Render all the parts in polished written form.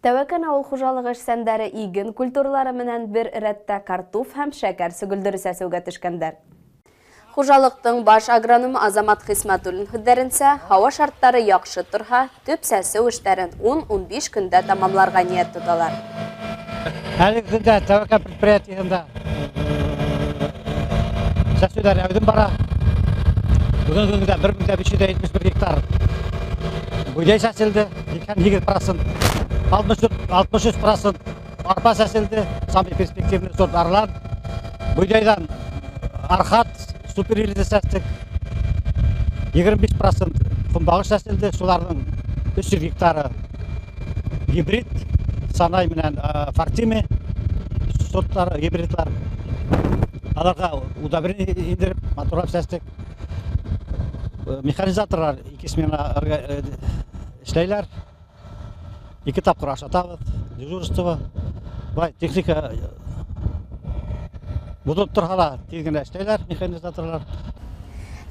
Тәүәкән ауыл хужалығы эшсәндәре иген культуралары менән бер рәттә картуф һәм шәкәр сөгөлдөрө сәсеүгә төшкәндәр. Хужалыҡтың баш агрономы Азамат Хисмәтуллин һүҙҙәренсә, һауа шарттары яҡшы торһа, төп сәсеү эштәрен 10-15 көндә тамамларға ниәт тоталар. Әлеге көндә Тәүәкән предприятиеһында сәсеүҙәр әүҙем бара. Бөгөнгө көндә 1571 гектар бойҙай сәселде, 88%, 63% арпа сәселде, самый перспективный сорт Арлан. Бойҙайҙан Архат суперэлита сәстек, 25% көнбағыш сәселде, шуларҙың 300 гектары гибрид, Санай менән Фартиме сорттары, гибридлар. Аларға удобрение индереп, матурлап сәстек. Механизаторлар ике смена эшләйләр. Ике тапҡыр ашатабыҙ, дежурство. Бай техника боҙолоп торһа ла тиҙ генә эшләйләр механизаторлар.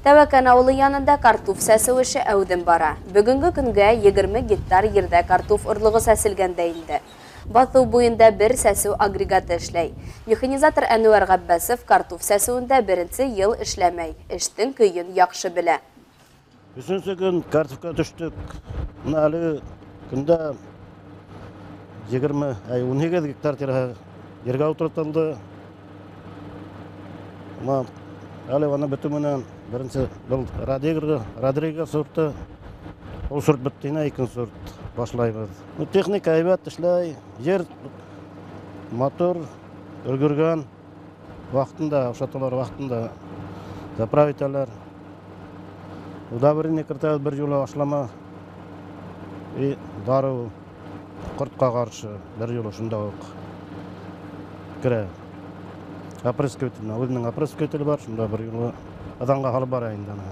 Тәүәкән ауылы янында картуф сәсеү эше әүҙем бара. Бөгөнгө көнгә 20 гектар ерҙә картуф орлоғо сәселгән дә инде. Баҫыу буйында бер сәсеү агрегаты эшләй. Механизатор Әнүәр Ғәббәсов картуф сәсеүендә беренсе йыл эшләмәй. Эштең көйөн яҡшы белә. Өсөнсө көн картуфка төштөк. Бына әле көндә 18 гектар тирәһе ергә ултыртылды. Бына әле уны бөтө менән беренсе был Родриго сорты. Ул сорт бөттө, икенсе сорт башлайбыҙ. Техника һәйбәт эшләй, ер матур, өлгөргән, ваҡытында ашаталар, ваҡытында заправить итәләр. Удобрение кертәбеҙ бер юлы ашлама и дарыу ҡортҡа ҡаршы бер юлы шунда уҡ керә. Опрыскиватель, үҙенең опрыскивателе бар, шунда бер юлы ыҙанға һалып бара инде аны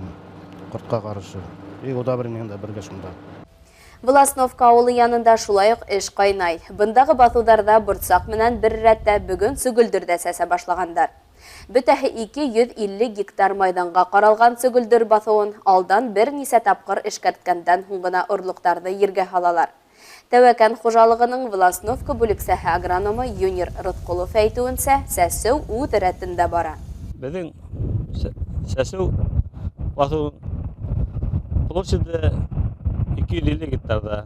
ҡортҡа ҡаршы. И удобрение дә бергә шунда. Волосновка ауылы янында шулай уҡ эш ҡайнай. Бындағы баҫыуҙарҙа борсаҡ менән бер рәттә бөгөн сөгөлдөр ҙә сәсә башлағандар. Бөтәһе 250 гектар майҙанға ҡаралған сөгөлдөр баҫыуын алдан бер нисә тапҡыр эшкәрткәндән һуң ғына орлоҡтарҙы ергә һалалар. Тәүәкән хужалығының Волосновка бүлексәһе агрономы Юнир Рыҫҡолов әйтеүенсә, сәсеү үҙ рәтендә бара. Беҙҙең сәсеү баҫыу площаде 250 гектарҙа.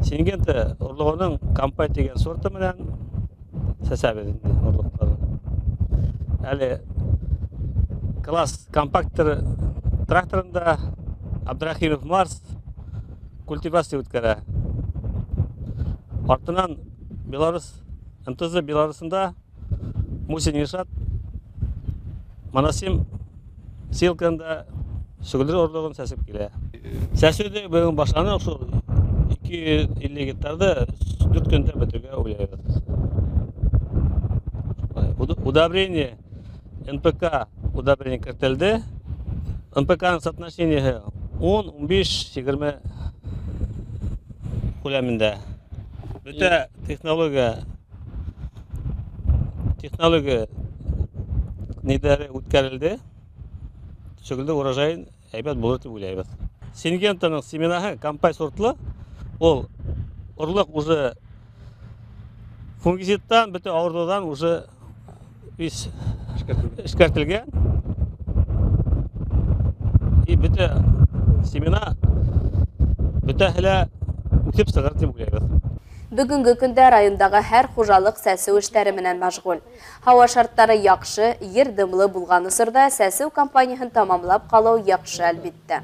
Сингента орлоғоноң Кампай тигән сорты менән сәсәбеҙ инде орлоҡтарҙы. Әле класс компактор тракторында Абдрахимов Марс культивация үткәрә. Артынан Беларусь, МТЗ Беларусында Мусин Иршат Моносем сеялканда сөгөлдөр орлоғон сәсеп килә. Сәсеүҙе бөгөн башланы, шул 250 гектарҙы 4 көндә бөтөргә уйлайбыҙ. Удобрение НПК удобрение кертелде. НПК-ның соотношениеһы 10, 15, 20 күләмендә. Бөтә технология нидәре үткәрелде. Сөгөлдөр урожайын әйбәт булыр тип уйлайбыҙ. Сингентаның семенаһы Кампай сортлы, ул орлоҡ уже фунгицидтан, бөтә ауырыуҙан уже эшкәртелгән. И бөтә семена бөтәһе лә үҫеп сығыр тип уйлайбыҙ. Бөгөнгө көндә райондағы һәр хужалыҡ сәсеү эштәре менән мәшғүл. Һауа шарттары яҡшы, ер дымлы булған осорҙа сәсеү кампанияһын тамамлап ҡалыу яҡшы, әлбиттә.